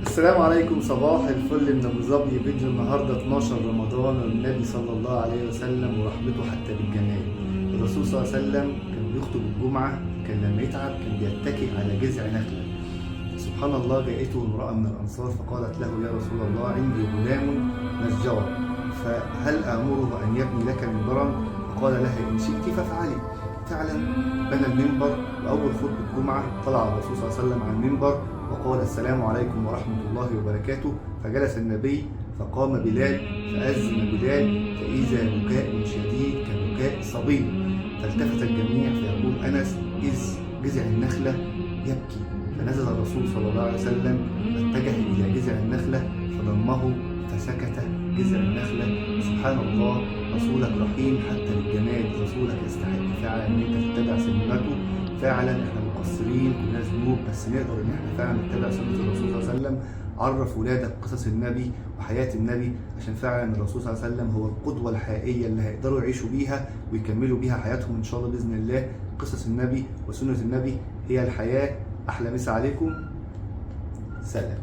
السلام عليكم، صباح الفل من ابو ظبي. فيديو النهارده 12 رمضان، والنبي صلى الله عليه وسلم ورحمته حتى بالجمال. الرسول صلى الله عليه وسلم كان بيخطب الجمعه، كان لما يتعب كان بيتكئ على جذع نخله. سبحان الله، جاءته امرأة من الأنصار فقالت له: يا رسول الله، عندي غلام نجار، فهل آمره أن يبني لك منبرا؟ فقال لها: إن شئت فافعلي. فعلا بنى المنبر، وأول خطبة جمعة طلع الرسول صلى الله عليه وسلم على المنبر وقال: السلام عليكم ورحمة الله وبركاته. فجلس النبي، فقام بلال، فأذن بلال، فإذا بكاء شديد كبكاء صبي، فالتفت الجميع. فيقول أنس: إذ جذع النخلة يبكي. فنزل الرسول صلى الله عليه وسلم فاتجه إلى جذع النخلة فضمه، فسكت جذع النخلة. سبحان الله، رسولك رحيم حتى بالجماد. رسولك يستحق فعلا ان انت تتبع سنته. فعلا احنا مقصرين، كلنا ذنوب، بس نقدر ان احنا فعلا نتبع سنة الرسول صلى الله عليه وسلم. عرف ولادك قصص النبي وحياة النبي، عشان فعلا الرسول صلى الله عليه وسلم هو القدوة الحقيقية اللي هيقدروا يعيشوا بيها ويكملوا بيها حياتهم ان شاء الله بإذن الله. قصص النبي وسنة النبي هي الحياة. أحلى مسا عليكم، سلام.